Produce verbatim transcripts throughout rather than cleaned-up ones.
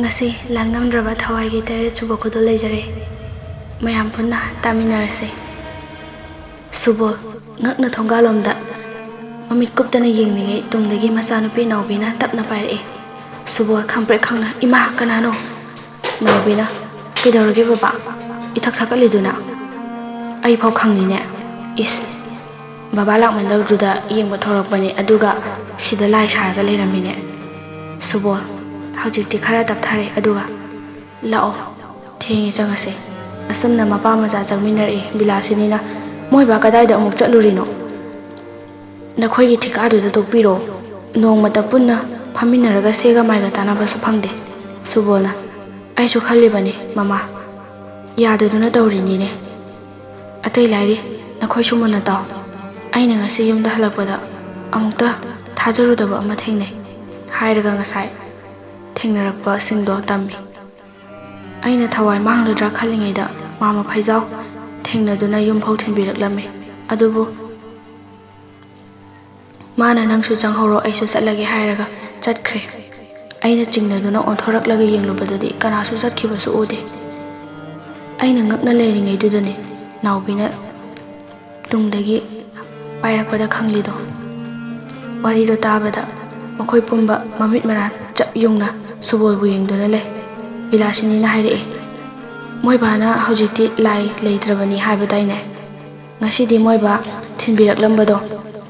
ꯉꯁꯤ ꯂꯥꯟꯉꯝꯗ꯭ꯔꯕ ꯊꯋꯥꯏꯒꯤ ꯇꯔꯦꯠ ꯁꯨꯕ ꯈꯨꯗꯣꯜ ꯂꯩꯖꯔꯦ꯫ ꯃꯌꯥꯝ ꯄꯨꯟꯅ ꯇꯥꯃꯤꯟꯅꯔꯁꯦ꯫ ꯁꯨꯕꯣꯜ, ꯉꯛꯅ ꯊꯣꯡꯒꯥꯜꯂꯣꯝꯗ ꯃꯃꯤꯠ ꯀꯨꯞꯇꯅ ꯌꯦꯡꯂꯤꯉꯩ ꯇꯨꯡꯗꯒꯤ ꯃꯆꯥꯅꯨꯄꯤ ꯅꯥꯎꯕꯤꯅ ꯇꯞꯅ ꯄꯥꯏꯔꯛꯏ꯫ ꯁꯨꯕꯣꯜ ꯈꯪꯄ꯭ꯔꯦꯛ ꯈꯪꯅ, "ꯏꯃꯥ, ꯀꯅꯥꯅꯣ?" ꯅꯥꯎꯕꯤꯅ, "ꯀꯩꯗꯧꯔꯒꯦ ꯕꯕꯥ? ꯏꯊꯛ ꯊꯛꯀꯠꯂꯤꯗꯨꯅ?" "ꯑꯩ ꯐꯥꯎ ꯈꯪꯉꯤꯅꯦ꯫ ꯏꯁ, ꯕꯕꯥ ꯂꯥꯛꯃꯟꯗꯕꯗꯨꯗ ꯌꯦꯡꯕ ꯊꯣꯔꯛꯄꯅꯦ, ꯑꯗꯨꯒ ꯁꯤꯗ ꯂꯥꯏ ꯁꯥꯔꯒ ꯂꯩꯔꯝꯃꯤꯅꯦ꯫" ꯁꯨꯕꯣꯜ, ꯍꯧꯖꯤꯛꯇꯤ ꯈꯔ ꯇꯞꯊꯔꯦ, ꯑꯗꯨꯒ, "ꯂꯥꯛꯑꯣ, ꯊꯦꯡꯉꯦ, ꯆꯪꯉꯁꯦ꯫" ꯑꯁꯨꯝꯅ ꯃꯄꯥ ꯃꯆꯥ ꯆꯪꯃꯤꯟꯅꯔꯛꯏ꯫ ꯕꯤꯂꯥꯁꯤꯅꯤꯅ, "ꯃꯣꯏ ꯕꯥ ꯀꯗꯥꯏꯗ ꯑꯃꯨꯛ ꯆꯠꯂꯨꯔꯤꯅꯣ? ꯅꯈꯣꯏꯒꯤ ꯊꯤꯀꯥꯗꯨꯗ ꯇꯣꯛꯄꯤꯔꯣ꯫ ꯅꯣꯡꯃꯇ ꯄꯨꯟꯅ ꯐꯝꯃꯤꯟꯅꯔꯒ ꯁꯦꯒ ꯃꯥꯏꯒ ꯇꯥꯟꯅꯕꯁꯨ ꯐꯪꯗꯦ꯫" ꯁꯨꯕꯣꯜꯅ, "ꯑꯩꯁꯨ ꯈꯜꯂꯤꯕꯅꯤ ꯃꯃꯥ, ꯌꯥꯗꯗꯨꯅ ꯇꯧꯔꯤꯅꯤꯅꯦ꯫ ꯑꯇꯩ ꯂꯥꯏꯔꯤ, ꯅꯈꯣꯏꯁꯨ ꯃꯨꯟꯅ ꯇꯥꯎ꯫ ꯑꯩꯅ ꯉꯁꯤ ꯌꯨꯝꯗ ꯍꯜꯂꯛꯄꯗ ꯑꯃꯨꯛꯇ ꯊꯥꯖꯔꯨꯗꯕ ꯑꯃ ꯊꯦꯡꯅꯩ" ꯍꯥꯏꯔꯒ ꯉꯁꯥꯏ ꯊꯦꯡꯅꯔꯛꯄꯁꯤꯡꯗꯣ ꯇꯝꯃꯤ꯫ "ꯑꯩꯅ ꯊꯋꯥꯏ ꯃꯥꯡꯂꯗ꯭ꯔꯥ ꯈꯜꯂꯤꯉꯩꯗ ꯃꯥꯃ ꯐꯩꯖꯥꯎ ꯊꯦꯡꯅꯗꯨꯅ ꯌꯨꯝꯐꯥꯎ ꯊꯤꯟꯕꯤꯔꯛꯂꯝꯃꯤ꯫ ꯑꯗꯨꯕꯨ ꯃꯥꯅ 'ꯅꯪꯁꯨ ꯆꯪꯍꯧꯔꯣ, ꯑꯩꯁꯨ ꯆꯠꯂꯒꯦ' ꯍꯥꯏꯔꯒ ꯆꯠꯈ꯭ꯔꯦ꯫ ꯑꯩꯅ ꯆꯤꯡꯅꯗꯨꯅ ꯑꯣꯟꯊꯣꯔꯛꯂꯒ ꯌꯦꯡꯂꯨꯕꯗꯗꯤ ꯀꯅꯥꯁꯨ ꯆꯠꯈꯤꯕꯁꯨ ꯎꯗꯦ꯫" ꯑꯩꯅ ꯉꯛꯅ ꯂꯩꯔꯤꯉꯩꯗꯨꯗꯅꯦ ꯅꯥꯎꯕꯤꯅ ꯇꯨꯡꯗꯒꯤ ꯄꯥꯏꯔꯛꯄꯗ ꯈꯪꯂꯤꯗꯣ꯫ ꯋꯥꯔꯤꯗꯣ ꯇꯥꯕꯗ ꯃꯈꯣꯏ ꯄꯨꯝꯕ ꯃꯃꯤꯠ ꯃꯔꯥ ꯆꯞ ꯌꯨꯡꯅ ꯁꯨꯕꯣꯜꯕꯨ ꯌꯦꯡꯗꯨꯅ ꯂꯩ꯫ ꯕꯤꯂꯥꯁꯤꯅꯤꯅ ꯍꯥꯏꯔꯛꯏ, "ꯃꯣꯏ ꯕꯥꯅ ꯍꯧꯖꯤꯛꯇꯤ ꯂꯥꯏ ꯂꯩꯇ꯭ꯔꯕꯅꯤ ꯍꯥꯏꯕꯗꯥꯏꯅꯦ? ꯉꯁꯤꯗꯤ ꯃꯣꯏ ꯕꯥ ꯊꯤꯟꯕꯤꯔꯛꯂꯝꯕꯗꯣ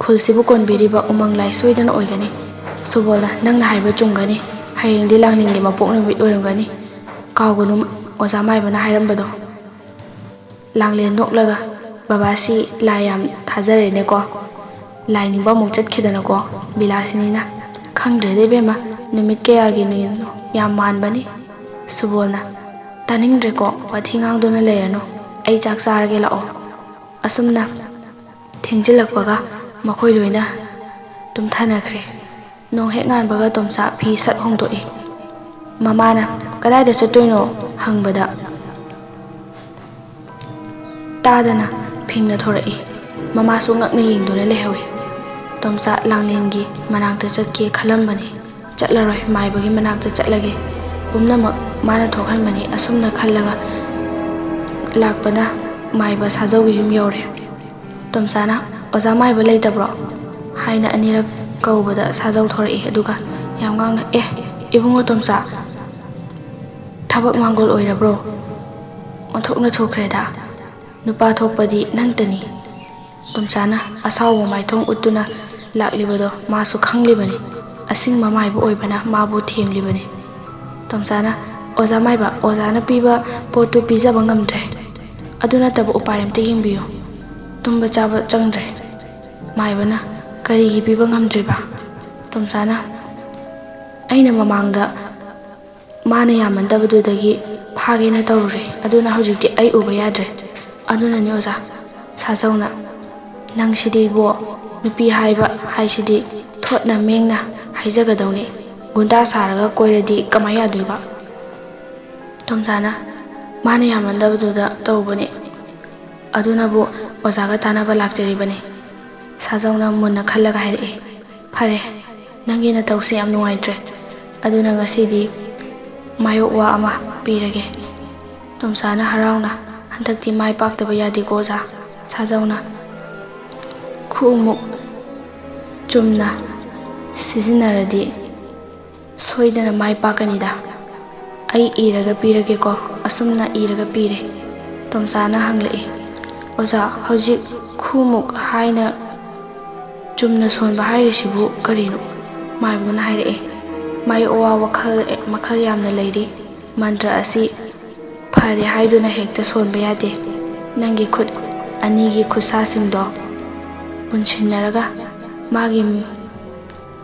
ꯈꯨꯜꯁꯤꯕꯨ ꯀꯣꯟꯕꯤꯔꯤꯕ ꯎꯃꯪ ꯂꯥꯏ ꯁꯣꯏꯗꯅ ꯑꯣꯏꯒꯅꯤ꯫" ꯁꯨꯕꯣꯜꯅ, "ꯅꯪꯅ ꯍꯥꯏꯕ ꯆꯨꯝꯒꯅꯤ꯫ ꯍꯌꯦꯡꯗꯤ ꯂꯥꯡꯂꯦꯟꯒꯤ ꯃꯄꯣꯛ ꯅꯨꯃꯤꯠ ꯑꯣꯏꯔꯝꯒꯅꯤ꯫ ꯀꯥꯎꯒꯅꯨ ꯑꯣꯖꯥ ꯃꯥꯏꯕꯅ ꯍꯥꯏꯔꯝꯕꯗꯣ꯫" ꯂꯥꯡꯂꯦꯟ ꯅꯣꯛꯂꯒ, "ꯕꯕꯥꯁꯤ ꯂꯥꯏ ꯌꯥꯝ ꯊꯥꯖꯔꯦꯅꯦꯀꯣ꯫ ꯂꯥꯏ ꯅꯤꯡꯕ ꯑꯃꯨꯛ ꯆꯠꯈꯤꯗꯅꯀꯣ꯫" ꯕꯤꯂꯥꯁꯤꯅꯤꯅ, "ꯈꯪꯗ꯭ꯔꯦꯗ ꯏꯕꯦꯝꯃ, ꯅꯨꯃꯤꯠ ꯀꯌꯥꯒꯤꯅꯣ, ꯌꯥꯝ ꯃꯥꯟꯕꯅꯤ꯫" ꯁꯨꯕꯣꯜꯅ, "ꯇꯥꯅꯤꯡꯗ꯭ꯔꯦꯀꯣ, ꯋꯥꯊꯤ ꯉꯥꯡꯗꯨꯅ ꯂꯩꯔꯅꯨ꯫ ꯑꯩ ꯆꯥꯛ ꯆꯥꯔꯒꯦ, ꯂꯥꯛꯑꯣ꯫" ꯑꯁꯨꯝꯅ ꯊꯦꯡꯖꯤꯜꯂꯛꯄꯒ ꯃꯈꯣꯏ ꯂꯣꯏꯅ ꯇꯨꯝꯊꯅꯈ꯭ꯔꯦ꯫ ꯅꯣꯡ ꯍꯦꯛ ꯉꯥꯟꯕꯒ ꯇꯣꯝꯆꯥ ꯐꯤ ꯁꯠ ꯍꯣꯡꯗꯣꯛꯏ꯫ ꯃꯃꯥꯅ, "ꯀꯗꯥꯏꯗ ꯆꯠꯇꯣꯏꯅꯣ?" ꯍꯪꯕꯗ, ꯇꯥꯗꯅ ꯐꯤꯡꯅ ꯊꯣꯔꯛꯏ꯫ ꯃꯃꯥꯁꯨ ꯉꯛꯅ ꯌꯦꯡꯗꯨꯅ ꯂꯩꯍꯧꯏ꯫ ꯇꯣꯝꯆꯥ ꯂꯥꯡꯂꯦꯟꯒꯤ ꯃꯅꯥꯛꯇ ꯆꯠꯀꯦ ꯈꯜꯂꯝꯕꯅꯤ꯫ "ꯆꯠꯂꯔꯣꯏ, ꯃꯥꯏꯕꯒꯤ ꯃꯅꯥꯛꯇ ꯆꯠꯂꯒꯦ꯫ ꯄꯨꯝꯅꯃꯛ ꯃꯥꯅ ꯊꯣꯛꯍꯟꯕꯅꯤ꯫ ꯑꯁꯨꯝꯅ ꯈꯜꯂꯒ ꯂꯥꯛꯄꯅ ꯃꯥꯏꯕ ꯁꯥꯖꯧꯒꯤ ꯌꯨꯝ ꯌꯧꯔꯦ꯫ ꯇꯣꯝꯆꯥꯅ, "ꯑꯣꯖꯥ ꯃꯥꯏꯕ ꯂꯩꯇꯕ꯭ꯔꯣ?" ꯍꯥꯏꯅ ꯑꯅꯤꯔꯛ ꯀꯧꯕꯗ ꯁꯥꯖꯧ ꯊꯣꯔꯛꯏ꯫ ꯑꯗꯨꯒ ꯌꯥꯝ ꯉꯥꯡꯅ, "ꯑꯦ, ꯏꯕꯨꯡꯉꯣ ꯇꯣꯝꯆꯥ, ꯊꯕꯛ ꯃꯥꯡꯒꯣꯜ ꯑꯣꯏꯔꯕ꯭ꯔꯣ? ꯑꯣꯟꯊꯣꯛꯅ ꯊꯨꯈ꯭ꯔꯦꯗ꯫ ꯅꯨꯄꯥ ꯊꯣꯛꯄꯗꯤ ꯅꯪꯇꯅꯤ꯫" ꯇꯣꯝꯆꯥꯅ ꯑꯁꯥꯎꯕ ꯃꯥꯏꯊꯣꯡ ꯎꯠꯇꯨꯅ ꯂꯥꯛꯂꯤꯕꯗꯣ ꯃꯥꯁꯨ ꯈꯪꯂꯤꯕꯅꯤ꯫ ꯑꯁꯤꯡꯕ ꯃꯥꯏꯕ ꯑꯣꯏꯕꯅ ꯃꯥꯕꯨ ꯊꯦꯝꯂꯤꯕꯅꯤ꯫ ꯇꯣꯝꯆꯥꯅ, "ꯑꯣꯖꯥ ꯃꯥꯏꯕ, ꯑꯣꯖꯥꯅ ꯄꯤꯕ ꯄꯣꯠꯇꯨ ꯄꯤꯖꯕ ꯉꯝꯗ꯭ꯔꯦ꯫ ꯑꯗꯨ ꯅꯠꯇꯕ ꯎꯄꯥꯏ ꯑꯝꯇ ꯌꯦꯡꯕꯤꯌꯨ꯫ ꯇꯨꯝꯕ ꯆꯥꯕ ꯆꯪꯗ꯭ꯔꯦ꯫" ꯃꯥꯏꯕꯅ, "ꯀꯔꯤꯒꯤ ꯄꯤꯕ ꯉꯝꯗ꯭ꯔꯤꯕ?" ꯇꯣꯝꯆꯥꯅ, "ꯑꯩꯅ ꯃꯃꯥꯡꯗ ꯃꯥꯅ ꯌꯥꯝꯃꯟꯗꯕꯗꯨꯗꯒꯤ ꯐꯥꯒꯦꯅ ꯇꯧꯔꯨꯔꯦ꯫ ꯑꯗꯨꯅ ꯍꯧꯖꯤꯛꯇꯤ ꯑꯩ ꯎꯕ ꯌꯥꯗ꯭ꯔꯦ꯫ ꯑꯗꯨꯅꯅꯤ ꯑꯣꯖꯥ꯫" ꯁꯥꯖꯧꯅ, "ꯅꯪꯁꯤꯗꯤꯕꯣ, ꯅꯨꯄꯤ ꯍꯥꯏꯕ ꯍꯥꯏꯁꯤꯗꯤ ꯊꯣꯠꯅ ꯃꯦꯡꯅ ꯍꯥꯏꯖꯒꯗꯧꯅꯤ꯫ ꯒꯨꯟꯗꯥ ꯁꯥꯔꯒ ꯀꯣꯏꯔꯗꯤ ꯀꯃꯥꯏ ꯌꯥꯗꯣꯏꯕ?" ꯇꯣꯝꯆꯥꯅ, "ꯃꯥꯅ ꯌꯥꯝꯃꯟꯗꯕꯗꯨꯗ ꯇꯧꯕꯅꯤ꯫ ꯑꯗꯨꯅꯕꯨ ꯑꯣꯖꯥꯒ ꯇꯥꯟꯅꯕ ꯂꯥꯛꯆꯔꯤꯕꯅꯤ꯫" ꯁꯥꯖꯧꯅ ꯃꯨꯟꯅ ꯈꯜꯂꯒ ꯍꯥꯏꯔꯛꯏ, "ꯐꯔꯦ, ꯅꯪꯒꯤ ꯅꯇꯧꯁꯦ ꯌꯥꯝ ꯅꯨꯡꯉꯥꯏꯇ꯭ꯔꯦ꯫ ꯑꯗꯨꯅ ꯉꯁꯤꯗꯤ ꯃꯥꯌꯣꯛ ꯋꯥ ꯑꯃ ꯄꯤꯔꯒꯦ꯫" ꯇꯣꯝꯆꯥꯅ ꯍꯔꯥꯎꯅ, "ꯍꯟꯗꯛꯇꯤ ꯃꯥꯏ ꯄꯥꯛꯇꯕ ꯌꯥꯗꯦꯀꯣ ꯑꯣꯖꯥ꯫" ꯁꯥꯖꯧꯅ, "ꯈꯨꯎꯃꯨꯛ ꯆꯨꯝꯅ ꯁꯤꯖꯤꯟꯅꯔꯗꯤ ꯁꯣꯏꯗꯅ ꯃꯥꯏ ꯄꯥꯛꯀꯅꯤꯗ꯫ ꯑꯩ ꯏꯔꯒ ꯄꯤꯔꯒꯦꯀꯣ꯫" ꯑꯁꯨꯝꯅ ꯏꯔꯒ ꯄꯤꯔꯦ꯫ ꯇꯣꯝꯆꯥꯅ ꯍꯪꯂꯛꯏ, "ꯑꯣꯖꯥ, ꯍꯧꯖꯤꯛ ꯈꯨꯃꯨꯛ ꯍꯥꯏꯅ ꯆꯨꯝꯅ ꯁꯣꯟꯕ ꯍꯥꯏꯔꯤꯁꯤꯕꯨ ꯀꯔꯤꯅꯣ?" ꯃꯥꯏꯕꯅ ꯍꯥꯏꯔꯛꯑꯦ, "ꯃꯥꯌꯣꯛ ꯋꯥ ꯋꯥꯈꯜ ꯃꯈꯜ ꯌꯥꯝꯅ ꯂꯩꯔꯤ꯫ ꯃꯟꯇ꯭ꯔ ꯑꯁꯤ ꯐꯔꯦ ꯍꯥꯏꯗꯨꯅ ꯍꯦꯛꯇ ꯁꯣꯟꯕ ꯌꯥꯗꯦ꯫ ꯅꯪꯒꯤ ꯈꯨꯠ ꯑꯅꯤꯒꯤ ꯈꯨꯠꯁꯥꯁꯤꯡꯗꯣ ꯄꯨꯟꯁꯤꯟꯅꯔꯒ ꯃꯥꯒꯤ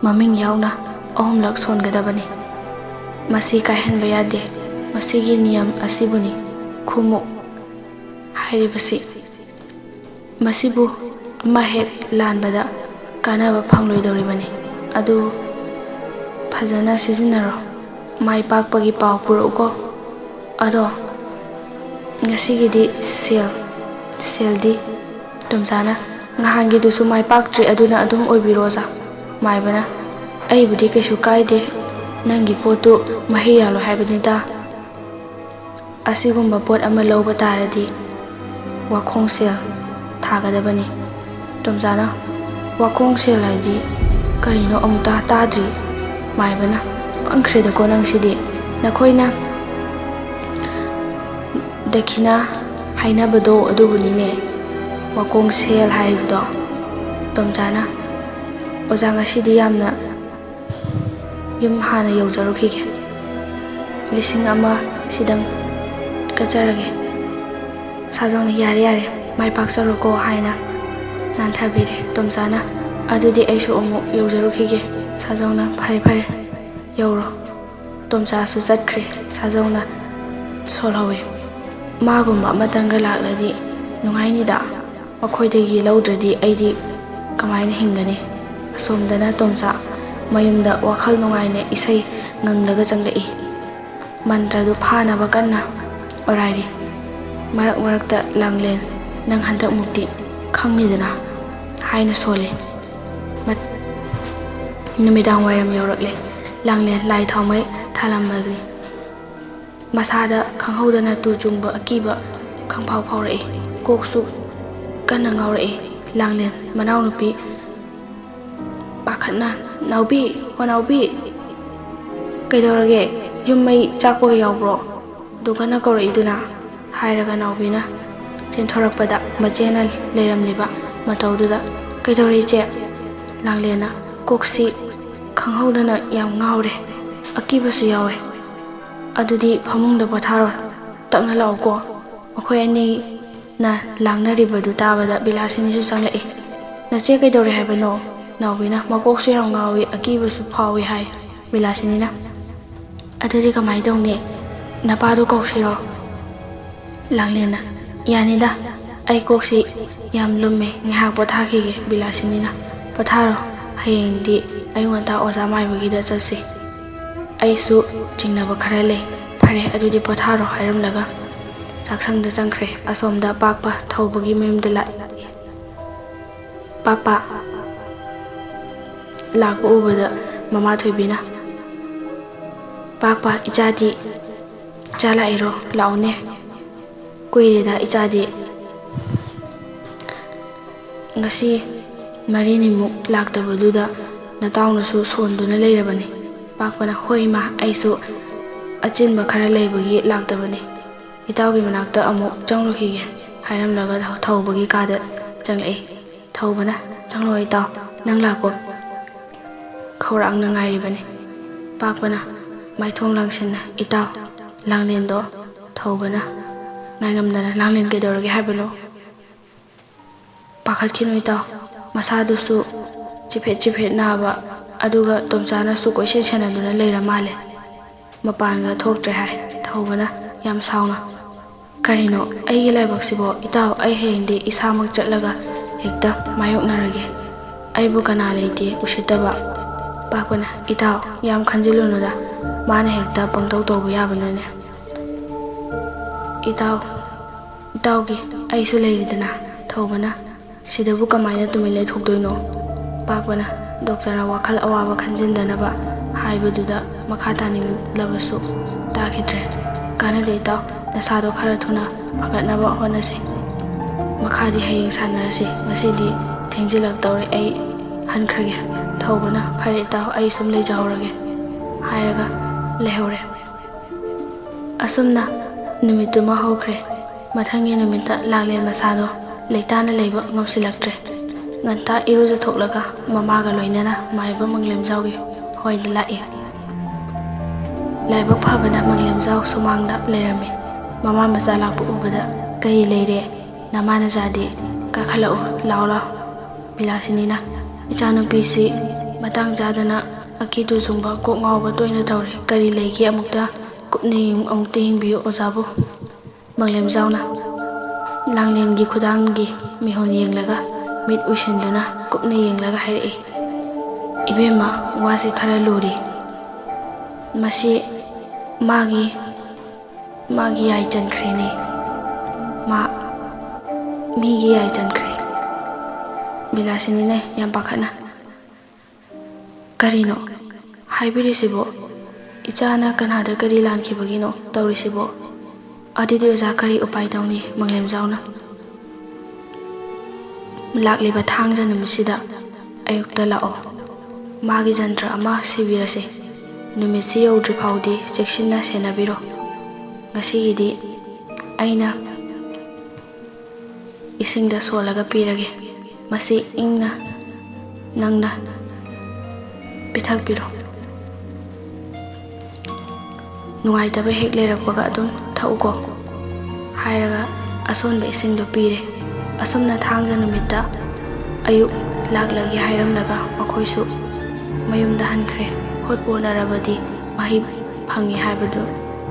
ꯃꯃꯤꯡ ꯌꯥꯎꯅ ꯑꯍꯨꯝꯂꯛ ꯁꯣꯟꯒꯗꯕꯅꯤ꯫ ꯃꯁꯤ ꯀꯥꯏꯍꯟꯕ ꯌꯥꯗꯦ꯫ ꯃꯁꯤꯒꯤ ꯅꯤꯌꯝ ꯑꯁꯤꯕꯨꯅꯤ ꯈꯨꯃꯨꯛ ꯍꯥꯏꯔꯤꯕꯁꯤ꯫ ꯃꯁꯤꯕꯨ ꯑꯃ ꯍꯦꯛ ꯂꯥꯟꯕꯗ ꯀꯥꯟꯅꯕ ꯐꯪꯂꯣꯏꯗꯧꯔꯤꯕꯅꯤ꯫ ꯑꯗꯨ ꯐꯖꯅ ꯁꯤꯖꯤꯟꯅꯔꯣ꯫ ꯃꯥꯏ ꯄꯥꯛꯄꯒꯤ ꯄꯥꯎ ꯄꯨꯔꯛꯎꯀꯣ꯫ ꯑꯗꯣ ꯉꯁꯤꯒꯤꯗꯤ ꯁꯦꯜ, ꯁꯦꯜꯗꯤ?" ꯇꯣꯝꯆꯥꯅ, "ꯅꯍꯥꯟꯒꯤꯗꯨꯁꯨ ꯃꯥꯏ ꯄꯥꯛꯇ꯭ꯔꯤ, ꯑꯗꯨꯅ ꯑꯗꯨꯝ ꯑꯣꯏꯕꯤꯔꯣ ꯑꯣꯖꯥ꯫" ꯃꯥꯏꯕꯅ, "ꯑꯩꯕꯨꯗꯤ ꯀꯩꯁꯨ ꯀꯥꯏꯗꯦ, ꯅꯪꯒꯤ ꯄꯣꯠꯇꯨ ꯃꯍꯩ ꯌꯥꯜꯂꯣ ꯍꯥꯏꯕꯅꯤꯗ꯫ ꯑꯁꯤꯒꯨꯝꯕ ꯄꯣꯠ ꯑꯃ ꯂꯧꯕ ꯇꯥꯔꯗꯤ ꯋꯥꯈꯣꯡ ꯁꯦꯜ ꯊꯥꯒꯗꯕꯅꯤ꯫ ꯇꯣꯝꯆꯥꯅ, "ꯋꯥꯈꯣꯡ ꯁꯦꯜ ꯍꯥꯏꯗꯤ ꯀꯔꯤꯅꯣ? ꯑꯃꯨꯛꯇ ꯇꯥꯗ꯭ꯔꯤ꯫ ꯃꯥꯏꯕꯅ, ꯄꯪꯈ꯭ꯔꯦꯗꯀꯣ ꯅꯪꯁꯤꯗꯤ꯫ ꯅꯈꯣꯏꯅ ꯗꯈꯤꯅꯥ ꯍꯥꯏꯅꯕꯗꯣ ꯑꯗꯨꯕꯨꯅꯤꯅꯦ ꯋꯥꯈꯣꯡ ꯁꯦꯜ ꯍꯥꯏꯔꯤꯕꯗꯣ꯫" ꯇꯣꯝꯆꯥꯅ, "ꯑꯣꯖꯥ, ꯉꯁꯤꯗꯤ ꯌꯥꯝꯅ ꯌꯨꯝ ꯍꯥꯟꯅ ꯌꯧꯖꯔꯨꯈꯤꯒꯦ꯫ ꯂꯤꯁꯤꯡ ꯑꯃ ꯁꯤꯗꯪ ꯀꯠꯆꯔꯒꯦ꯫" ꯁꯥꯖꯧꯅ, "ꯌꯥꯔꯦ, ꯌꯥꯔꯦ, ꯃꯥꯏ ꯄꯥꯛꯆꯔꯣꯀꯣ" ꯍꯥꯏꯅ ꯅꯥꯟꯊꯕꯤꯔꯦ꯫ ꯇꯣꯝꯆꯥꯅ, "ꯑꯗꯨꯗꯤ ꯑꯩꯁꯨ ꯑꯃꯨꯛ ꯌꯧꯖꯔꯨꯈꯤꯒꯦ꯫" ꯁꯥꯖꯧꯅ, "ꯐꯔꯦ, ꯐꯔꯦ, ꯌꯧꯔꯣ꯫" ꯇꯣꯝꯆꯥꯁꯨ ꯆꯠꯈ꯭ꯔꯦ꯫ ꯁꯥꯖꯧꯅ ꯁꯣꯜꯍꯧꯋꯦ꯫ "ꯃꯥꯒꯨꯝꯕ ꯑꯃꯇꯪꯒ ꯂꯥꯛꯂꯗꯤ ꯅꯨꯡꯉꯥꯏꯅꯤꯗ꯫ ꯃꯈꯣꯏꯗꯒꯤ ꯂꯧꯗ꯭ꯔꯗꯤ ꯑꯩꯗꯤ ꯀꯃꯥꯏꯅ ꯍꯤꯡꯒꯅꯤ?" ꯑꯁꯣꯝꯗꯅ ꯇꯣꯝꯆꯥ ꯃꯌꯨꯝꯗ ꯋꯥꯈꯜ ꯅꯨꯡꯉꯥꯏꯅ ꯏꯁꯩ ꯉꯪꯂꯒ ꯆꯪꯂꯛꯏ꯫ ꯃꯟꯇ꯭ꯔꯗꯨ ꯐꯥꯅꯕ ꯀꯟꯅ ꯑꯣꯔꯥꯏꯔꯤ꯫ ꯃꯔꯛ ꯃꯔꯛꯇ, "ꯂꯥꯡꯂꯦꯟ, ꯅꯪ ꯍꯟꯗꯛꯃꯨꯛꯇꯤ ꯈꯪꯅꯤꯗꯅ?" ꯍꯥꯏꯅ ꯁꯣꯜꯂꯤ꯫ ꯃꯠ-, ꯅꯨꯃꯤꯗꯥꯡ ꯋꯥꯏꯔꯝ ꯌꯧꯔꯛꯂꯦ꯫ ꯂꯥꯡꯂꯦꯟ ꯂꯥꯏ ꯊꯥꯎꯃꯩ ꯊꯥꯂꯝꯕꯗꯨꯅꯤ꯫ ꯃꯁꯥꯗ ꯈꯪꯍꯧꯗꯅ ꯇꯨ ꯆꯨꯡꯕ ꯑꯀꯤꯕ ꯈꯪꯐꯥꯎ ꯐꯥꯎꯔꯛꯏ꯫ ꯀꯣꯛꯁꯨ ꯀꯟꯅ ꯉꯥꯎꯔꯛꯏ꯫ ꯂꯥꯡꯂꯦꯟ ꯃꯅꯥꯎꯅꯨꯄꯤ ꯄꯥꯈꯠꯅ, "ꯅꯥꯎꯕꯤ, ꯍꯣ ꯅꯥꯎꯕꯤ, ꯀꯩꯗꯧꯔꯒꯦ? ꯌꯨꯝ ꯃꯩ ꯆꯥꯛꯄꯒ ꯌꯥꯎꯕ꯭ꯔꯣ? ꯑꯗꯨ ꯀꯟꯅ ꯀꯧꯔꯛꯏꯗꯨꯅ?" ꯍꯥꯏꯔꯒ ꯅꯥꯎꯕꯤꯅ ꯆꯦꯟꯊꯣꯔꯛꯄꯗ ꯃꯆꯦꯅ ꯂꯩꯔꯝꯂꯤꯕ ꯃꯇꯧꯗꯨꯗ, "ꯀꯩꯗꯧꯔꯦ ꯏꯆꯦ?" ꯂꯥꯡꯂꯦꯟꯅ, "ꯀꯣꯛꯁꯤ ꯈꯪꯍꯧꯗꯅ ꯌꯥꯝ ꯉꯥꯎꯔꯦ, ꯑꯀꯤꯕꯁꯨ ꯌꯥꯎꯋꯦ꯫ ꯑꯗꯨꯗꯤ ꯐꯃꯨꯡꯗ ꯄꯣꯊꯥꯔꯣ, ꯇꯞꯅ ꯂꯥꯛꯎꯀꯣ꯫" ꯃꯈꯣꯏ ꯑꯅꯤꯅ ꯂꯥꯡꯅꯔꯤꯕꯗꯨ ꯇꯥꯕꯗ ꯕꯤꯂꯥꯁꯤꯅꯤꯁꯨ ꯆꯪꯂꯛꯏ꯫ "ꯅꯆꯦ ꯀꯩꯗꯧꯔꯦ ꯍꯥꯏꯕꯅꯣ?" ꯅꯥꯎꯕꯤꯅ, "ꯃꯀꯣꯛꯁꯨ ꯌꯥꯝ ꯉꯥꯎꯏ, ꯑꯀꯤꯕꯁꯨ ꯐꯥꯎꯏ" ꯍꯥꯏ꯫ ꯕꯤꯂꯥꯁꯤꯅꯤꯅ, "ꯑꯗꯨꯗꯤ ꯀꯃꯥꯏꯅ ꯇꯧꯅꯤ? ꯅꯄꯥꯗꯣ ꯀꯧꯁꯤꯔꯣ?" ꯂꯥꯡꯂꯦꯟꯅ, "ꯌꯥꯅꯤꯗ, ꯑꯩ ꯀꯣꯛꯁꯤ ꯌꯥꯝ ꯂꯨꯝꯃꯦ, ꯉꯥꯏꯍꯥꯛ ꯄꯣꯊꯥꯈꯤꯒꯦ꯫" ꯕꯤꯂꯥꯁꯤꯅꯤꯅ, "ꯄꯣꯊꯥꯔꯣ, ꯍꯌꯦꯡꯗꯤ ꯑꯌꯨꯛ ꯉꯟꯇꯥ ꯑꯣꯖꯥ ꯃꯥꯏꯕꯒꯤꯗ ꯆꯠꯁꯤ꯫ ꯑꯩꯁꯨ ꯆꯤꯡꯅꯕ ꯈꯔ ꯂꯩ꯫ ꯐꯔꯦ, ꯑꯗꯨꯗꯤ ꯄꯣꯊꯥꯔꯣ" ꯍꯥꯏꯔꯝꯂꯒ ꯆꯥꯛꯁꯪꯗ ꯆꯪꯈ꯭ꯔꯦ꯫ ꯑꯁꯣꯝꯗ ꯄꯥꯛꯄ ꯊꯧꯕꯒꯤ ꯃꯌꯨꯝꯗ ꯂꯥꯛꯏ꯫ "ꯄꯥꯛꯄ!" ꯂꯥꯛꯄ ꯎꯕꯗ ꯃꯃꯥ ꯊꯣꯏꯕꯤꯅ, ꯄꯥꯛꯄ, ꯏꯆꯥꯗꯤ? ꯏꯆꯥ ꯂꯥꯛꯏꯔꯣ? ꯂꯥꯛꯎꯅꯦ꯫ ꯀꯨꯏꯔꯦꯗ ꯏꯆꯥꯗꯤ꯫ ꯉꯁꯤ ꯃꯔꯤꯅꯤꯃꯨꯛ ꯂꯥꯛꯇꯕꯗꯨꯗ ꯅꯇꯥꯎꯅꯁꯨ ꯁꯣꯟꯗꯨꯅ ꯂꯩꯔꯕꯅꯤ꯫ ꯄꯥꯛꯄꯅ, ꯍꯣꯏ ꯏꯃꯥ, ꯑꯩꯁꯨ ꯑꯆꯤꯟꯕ ꯈꯔ ꯂꯩꯕꯒꯤ ꯂꯥꯛꯇꯕꯅꯤ꯫ ꯏꯇꯥꯎꯒꯤ ꯃꯅꯥꯛꯇ ꯑꯃꯨꯛ ꯆꯪꯂꯨꯈꯤꯒꯦ ꯍꯥꯏꯔꯝꯂꯒ ꯊꯧꯕꯒꯤ ꯀꯥꯗ ꯆꯪꯂꯛꯏ꯫ ꯊꯧꯕꯅ, ꯆꯪꯂꯛꯑꯣ ꯏꯇꯥꯎ, ꯅꯪ ꯂꯥꯛꯄ ꯈꯧꯔꯥꯡꯅ ꯉꯥꯏꯔꯤꯕꯅꯤ꯫ ꯄꯥꯛꯄꯅ ꯃꯥꯏꯊꯣꯡ ꯂꯥꯡꯁꯤꯟꯅ, ꯏꯇꯥꯎ, ꯂꯥꯡꯂꯦꯟꯗꯣ꯫ ꯊꯧꯕꯅ ꯉꯥꯏꯉꯝꯗꯅ, ꯂꯥꯡꯂꯦꯟ ꯀꯩꯗꯧꯔꯒꯦ ꯍꯥꯏꯕꯅꯣ? ꯄꯥꯈꯠꯈꯤꯅꯨ ꯏꯇꯥꯎ, ꯃꯁꯥꯗꯨꯁꯨ ꯆꯤꯐꯦꯠ ꯆꯤꯐꯦꯠ ꯅꯥꯕ, ꯑꯗꯨꯒ ꯇꯣꯝꯆꯥꯅꯁꯨ ꯀꯣꯏꯁꯦꯟ ꯁꯦꯟꯅꯗꯨꯅ ꯂꯩꯔ ꯃꯥꯜꯂꯦ꯫ ꯃꯄꯥꯟꯒ ꯊꯣꯛꯇ꯭ꯔꯦ ꯍꯥꯏ꯫ ꯊꯧꯕꯅ ꯌꯥꯝ ꯁꯥꯎꯅ, ꯀꯔꯤꯅꯣ, ꯑꯩꯒꯤ ꯂꯥꯏꯕꯛꯁꯤꯕꯣ? ꯏꯇꯥꯎ, ꯑꯩ ꯍꯌꯦꯡꯗꯤ ꯏꯁꯥꯃꯛ ꯆꯠꯂꯒ ꯍꯦꯛꯇ ꯃꯥꯌꯣꯛꯅꯔꯒꯦ꯫ ꯑꯩꯕꯨ ꯀꯅꯥ ꯂꯩꯇꯦ ꯎꯁꯤꯠꯇꯕ꯫ ꯄꯥꯛꯄꯅ, ꯏꯇꯥꯎ, ꯌꯥꯝ ꯈꯟꯖꯤꯜꯂꯨꯅꯨꯗ, ꯃꯥꯅ ꯍꯦꯛꯇ ꯄꯪꯇꯧ ꯇꯧꯕ ꯌꯥꯕꯅꯅꯦ꯫ ꯏꯇꯥꯎ, ꯏꯇꯥꯎꯒꯤ ꯑꯩꯁꯨ ꯂꯩꯔꯤꯗꯅ꯫ ꯊꯧꯕꯅ, ꯁꯤꯗꯕꯨ ꯀꯃꯥꯏꯅ ꯇꯨꯃꯤꯟ ꯂꯩꯊꯣꯛꯇꯣꯏꯅꯣ? ꯄꯥꯛꯄꯅ ꯗꯣꯛꯇꯔꯅ ꯋꯥꯈꯜ ꯑꯋꯥꯕ ꯈꯟꯖꯤꯟꯗꯅꯕ ꯍꯥꯏꯕꯗꯨꯗ ꯃꯈꯥ ꯇꯥꯅꯤꯡꯂꯕꯁꯨ ꯇꯥꯈꯤꯗ꯭ꯔꯦ꯫ ꯀꯥꯟꯅꯗꯦ ꯏꯇꯥꯎ, ꯅꯁꯥꯗꯣ ꯈꯔ ꯊꯨꯅ ꯐꯒꯠꯅꯕ ꯍꯣꯠꯅꯁꯤ꯫ ꯃꯈꯥꯗꯤ ꯍꯌꯦꯡ ꯁꯥꯟꯅꯔꯁꯤ, ꯉꯁꯤꯗꯤ ꯊꯦꯡꯖꯤꯜꯂꯛꯇꯧꯔꯦ, ꯑꯩ ꯍꯟꯈ꯭ꯔꯒꯦ꯫ ꯊꯧꯕꯅ, ꯐꯔꯦ ꯏꯇꯥꯎ, ꯑꯩ ꯁꯨꯝ ꯂꯩꯖꯍꯧꯔꯒꯦ ꯍꯥꯏꯔꯒ ꯂꯩꯍꯧꯔꯦ꯫ ꯑꯁꯨꯝꯅ ꯅꯨꯃꯤꯠꯇꯨꯃ ꯍꯧꯈ꯭ꯔꯦ꯫ ꯃꯊꯪꯒꯤ ꯅꯨꯃꯤꯠꯇ ꯂꯥꯡꯂꯦꯟ ꯃꯁꯥꯗꯣ ꯂꯩꯇꯥꯅ ꯂꯩꯕ ꯉꯝꯁꯤꯜꯂꯛꯇ꯭ꯔꯦ꯫ ꯉꯟꯇꯥ ꯏꯔꯨꯖꯊꯣꯛꯂꯒ ꯃꯃꯥꯒ ꯂꯣꯏꯅꯅ ꯃꯥꯏꯕ ꯃꯪꯂꯦꯝꯖꯥꯎꯒꯤ ꯍꯣꯏꯗ ꯂꯥꯛꯏ꯫ ꯂꯥꯏꯕꯛ ꯐꯕꯅ ꯃꯪꯂꯦꯝꯖꯥꯎ ꯁꯨꯃꯥꯡꯗ ꯂꯩꯔꯝꯃꯤ꯫ ꯃꯃꯥ ꯃꯆꯥ ꯂꯥꯛꯄ ꯎꯕꯗ, "ꯀꯔꯤ ꯂꯩꯔꯦ? ꯅꯃꯥ ꯅꯆꯥꯗꯤ? ꯀꯥꯈꯠꯂꯛꯎ, ꯂꯥꯎ ꯂꯥꯎ꯫" ꯕꯤꯂꯥꯁꯤꯅꯤꯅ, "ꯏꯆꯥꯅꯨꯄꯤꯁꯤ ꯃꯇꯥꯡ ꯆꯥꯗꯅ ꯑꯀꯤ ꯇꯨꯖꯨꯡꯕ, ꯀꯣꯛ ꯉꯥꯎꯕ ꯇꯣꯏꯅ ꯇꯧꯔꯦ꯫ ꯀꯔꯤ ꯂꯩꯒꯦ? ꯑꯃꯨꯛꯇ ꯀꯨꯞꯅ ꯌꯦꯡ-, ꯑꯃꯨꯛꯇ ꯌꯦꯡꯕꯤꯌꯨ ꯑꯣꯖꯥꯕꯨ꯫" ꯃꯪꯂꯦꯝꯖꯥꯎꯅ ꯂꯥꯡꯂꯦꯟꯒꯤ ꯈꯨꯗꯥꯡꯒꯤ ꯃꯤꯍꯨꯟ ꯌꯦꯡꯂꯒ, ꯃꯤꯠ ꯎꯏꯁꯤꯟꯗꯨꯅ ꯀꯨꯞꯅ ꯌꯦꯡꯂꯒ ꯍꯥꯏꯔꯛꯏ, "ꯏꯕꯦꯝꯃ, ꯋꯥꯁꯤ ꯈꯔ ꯂꯨꯔꯤ꯫ ꯃꯁꯤ ꯃꯥꯒꯤ, ꯃꯥꯒꯤ ꯌꯥꯏ ꯆꯟꯈ꯭ꯔꯦꯅꯦ꯫ ꯃꯥ ꯃꯤꯒꯤ ꯌꯥꯏ ꯆꯟꯈ꯭ꯔꯦ꯫" ꯕꯤꯂꯥꯁꯤꯅꯤꯅ ꯌꯥꯝ ꯄꯥꯈꯠꯅ, "ꯀꯔꯤꯅꯣ ꯍꯥꯏꯕꯤꯔꯤꯁꯤꯕꯣ? ꯏꯆꯥꯅ ꯀꯅꯥꯗ ꯀꯔꯤ ꯂꯥꯟꯈꯤꯕꯒꯤꯅꯣ ꯇꯧꯔꯤꯁꯤꯕꯣ? ꯑꯗꯨꯗꯤ ꯑꯣꯖꯥ, ꯀꯔꯤ ꯎꯄꯥꯏ ꯇꯧꯅꯤ? ꯃꯪꯂꯦꯝꯖꯥꯎꯅ ꯂꯥꯛꯂꯤꯕ ꯊꯥꯡꯖ ꯅꯨꯃꯤꯠꯁꯤꯗ ꯑꯌꯨꯛꯇ ꯂꯥꯛꯑꯣ꯫ ꯃꯥꯒꯤ ꯖꯟꯇ꯭ꯔ ꯑꯃ ꯁꯤꯕꯤꯔꯁꯦ꯫ ꯅꯨꯃꯤꯠꯁꯤ ꯌꯧꯗ꯭ꯔꯤ ꯐꯥꯎꯗꯤ ꯆꯦꯛꯁꯤꯟꯅ ꯁꯦꯟꯅꯕꯤꯔꯣ꯫ ꯉꯁꯤꯒꯤꯗꯤ ꯑꯩꯅ ꯏꯁꯤꯡꯗ ꯁꯣꯜꯂꯒ ꯄꯤꯔꯒꯦ꯫ ꯃꯁꯤ ꯏꯪꯅ ꯅꯪꯅ ꯄꯤꯊꯛꯄꯤꯔꯣ꯫ ꯅꯨꯡꯉꯥꯏꯇꯕ ꯍꯦꯛ ꯂꯩꯔꯛꯄꯒ ꯑꯗꯨꯝ ꯊꯛꯎꯀꯣ ꯍꯥꯏꯔꯒ ꯑꯁꯣꯟꯕ ꯏꯁꯤꯡꯗꯣ ꯄꯤꯔꯦ꯫ ꯑꯁꯨꯝꯅ ꯊꯥꯡꯖ ꯅꯨꯃꯤꯠꯇ ꯑꯌꯨꯛ ꯂꯥꯛꯂꯒꯦ ꯍꯥꯏꯔꯝꯂꯒ ꯃꯈꯣꯏꯁꯨ ꯃꯌꯨꯝꯗ ꯍꯟꯈ꯭ꯔꯦ꯫ ꯍꯣꯠꯄꯨ ꯍꯣꯠꯅꯔꯕꯗꯤ ꯃꯍꯩ ꯐꯪꯉꯤ ꯍꯥꯏꯕꯗꯨ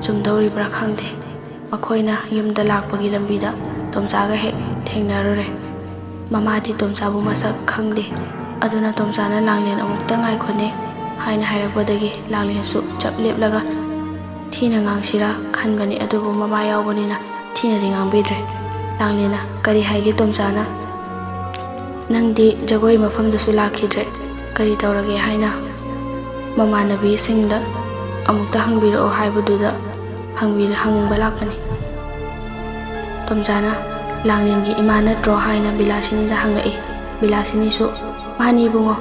ꯆꯨꯝꯗꯧꯔꯤꯕ꯭ꯔꯥ ꯈꯪꯗꯦ꯫ ꯃꯈꯣꯏꯅ ꯌꯨꯝꯗ ꯂꯥꯛꯄꯒꯤ ꯂꯝꯕꯤꯗ ꯇꯣꯝꯆꯥꯒ ꯍꯦꯛ ꯊꯦꯡꯅꯔꯨꯔꯦ꯫ ꯃꯃꯥꯗꯤ ꯇꯣꯝꯆꯥꯕꯨ ꯃꯁꯛ ꯈꯪꯗꯦ꯫ ꯑꯗꯨꯅ ꯇꯣꯝꯆꯥꯅ ꯂꯥꯡꯂꯦꯟ ꯑꯃꯨꯛꯇ ꯉꯥꯏꯈꯣꯅꯦ ꯍꯥꯏꯅ ꯍꯥꯏꯔꯛꯄꯗꯒꯤ ꯂꯥꯡꯂꯦꯟꯁꯨ ꯆꯞ ꯂꯦꯞꯂꯒ ꯊꯤꯅ ꯉꯥꯡꯁꯤꯔꯥ ꯈꯟꯕꯅꯤ, ꯑꯗꯨꯕꯨ ꯃꯃꯥ ꯌꯥꯎꯕꯅꯤꯅ ꯊꯤꯅꯗꯤ ꯉꯥꯡꯕꯤꯗ꯭ꯔꯦ꯫ ꯂꯥꯡꯂꯦꯟꯅ, "ꯀꯔꯤ ꯍꯥꯏꯒꯦ ꯇꯣꯝꯆꯥꯅ? ꯅꯪꯗꯤ ꯖꯒꯣꯏ ꯃꯐꯝꯗꯁꯨ ꯂꯥꯛꯈꯤꯗ꯭ꯔꯦ꯫ ꯀꯔꯤ ꯇꯧꯔꯒꯦ ꯍꯥꯏꯅ ꯃꯃꯥꯟꯅꯕꯤꯁꯤꯡꯗ ꯑꯃꯨꯛꯇ ꯍꯪꯕꯤꯔꯛꯑꯣ ꯍꯥꯏꯕꯗꯨꯗ ꯍꯪꯕꯤ-, ꯍꯪꯕ ꯂꯥꯛꯄꯅꯤ꯫" ꯇꯣꯝꯆꯥꯅ, "ꯂꯥꯡꯂꯦꯟꯒꯤ ꯏꯃꯥ ꯅꯠꯇ꯭ꯔꯣ?" ꯍꯥꯏꯅ ꯕꯤꯂꯥꯁꯤꯅꯤꯗ ꯍꯪꯂꯛꯏ꯫ ꯕꯤꯂꯥꯁꯤꯅꯤꯁꯨ, "ꯃꯥꯅꯤ ꯏꯕꯨꯡꯉꯣ,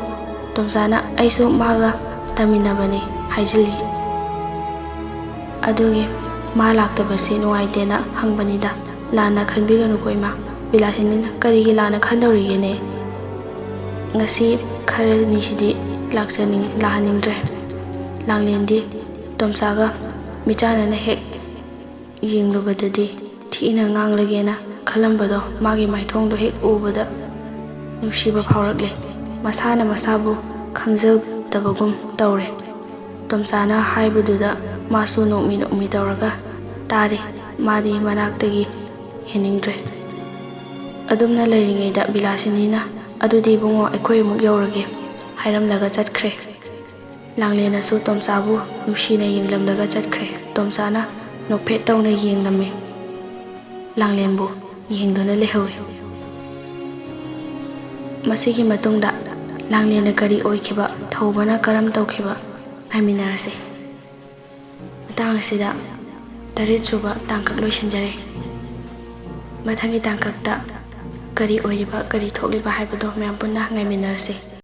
ꯇꯣꯝꯆꯥꯅ ꯑꯩꯁꯨ ꯃꯥꯒ ꯇꯝꯃꯤꯟꯅꯕꯅꯤ" ꯍꯥꯏꯖꯤꯜꯂꯤ꯫ ꯑꯗꯨꯒꯤ ꯃꯥ ꯂꯥꯛꯇꯕꯁꯤ ꯅꯨꯡꯉꯥꯏꯇꯦꯅ ꯍꯪꯕꯅꯤꯗ꯫ "ꯂꯥꯟꯅ ꯈꯟꯕꯤꯒꯅꯨꯀꯣ ꯏꯃꯥ꯫" ꯕꯤꯂꯥꯁꯤꯅꯤꯅ, "ꯀꯔꯤꯒꯤ ꯂꯥꯟꯅ ꯈꯟꯗꯧꯔꯤꯒꯦꯅꯦ? ꯉꯁꯤ ꯈꯔꯅꯤꯁꯤꯗꯤ ꯂꯥꯛꯆꯅꯤꯡ-, ꯂꯥꯛꯍꯟꯅꯤꯡꯗ꯭ꯔꯦ꯫" ꯂꯥꯡꯂꯦꯟꯗꯤ ꯇꯣꯝꯆꯥꯒ ꯃꯤꯆꯥꯟꯅꯅ ꯍꯦꯛ ꯌꯦꯡꯂꯨꯕꯗꯗꯤ ꯊꯤꯅ ꯉꯥꯡꯂꯒꯦꯅ ꯈꯜꯂꯝꯕꯗꯣ ꯃꯥꯒꯤ ꯃꯥꯏꯊꯣꯡꯗꯣ ꯍꯦꯛ ꯎꯕꯗ ꯅꯨꯡꯁꯤꯕ ꯐꯥꯎꯔꯛꯂꯦ꯫ ꯃꯁꯥꯅ ꯃꯁꯥꯕꯨ ꯈꯪꯖꯗꯕꯒꯨꯝ ꯇꯧꯔꯦ꯫ ꯇꯣꯝꯆꯥꯅ ꯍꯥꯏꯕꯗꯨꯗ ꯃꯥꯁꯨ ꯅꯣꯛꯃꯤ ꯅꯣꯛꯃꯤ ꯇꯧꯔꯒ ꯇꯥꯔꯤ꯫ ꯃꯥꯗꯤ ꯃꯅꯥꯛꯇꯒꯤ ꯍꯦꯟꯅꯤꯡꯗ꯭ꯔꯦ꯫ ꯑꯗꯨꯝꯅ ꯂꯩꯔꯤꯉꯩꯗ ꯕꯤꯂꯥꯁꯤꯅꯤꯅ, "ꯑꯗꯨꯗꯤ ꯏꯕꯨꯡꯉꯣ, ꯑꯩꯈꯣꯏ ꯑꯃꯨꯛ ꯌꯧꯔꯒꯦ" ꯍꯥꯏꯔꯝꯂꯒ ꯆꯠꯈ꯭ꯔꯦ꯫ ꯂꯥꯡꯂꯦꯟꯅꯁꯨ ꯇꯣꯝꯆꯥꯕꯨ ꯅꯨꯡꯁꯤꯅ ꯌꯦꯡꯂꯝꯂꯒ ꯆꯠꯈ꯭ꯔꯦ꯫ ꯇꯣꯝꯆꯥꯅ ꯅꯣꯛꯐꯦꯠ ꯇꯧꯅ ꯌꯦꯡꯂꯝꯃꯤ꯫ ꯂꯥꯡꯂꯦꯟꯕꯨ ꯌꯦꯡꯗꯨꯅ ꯂꯩꯍꯧꯏ꯫ ꯃꯁꯤꯒꯤ ꯃꯇꯨꯡꯗ ꯂꯥꯡꯂꯦꯟꯅ ꯀꯔꯤ ꯑꯣꯏꯈꯤꯕ, ꯊꯧꯕꯅ ꯀꯔꯝ ꯇꯧꯈꯤꯕ, ꯉꯥꯏꯃꯤꯟꯅꯔꯁꯤ꯫ ꯇꯥꯡ ꯑꯁꯤꯗ ꯇꯔꯦꯠ ꯁꯨꯕ ꯇꯥꯡꯀꯛ ꯂꯣꯏꯁꯤꯟꯖꯔꯦ꯫ ꯃꯊꯪꯒꯤ ꯇꯥꯡꯀꯛꯇ ꯀꯔꯤ ꯑꯣꯏꯔꯤꯕ, ꯀꯔꯤ ꯊꯣꯛꯂꯤꯕ ꯍꯥꯏꯕꯗꯣ ꯃꯌꯥꯝ ꯄꯨꯟꯅ ꯉꯥꯏꯃꯤꯟꯅꯔꯁꯤ꯫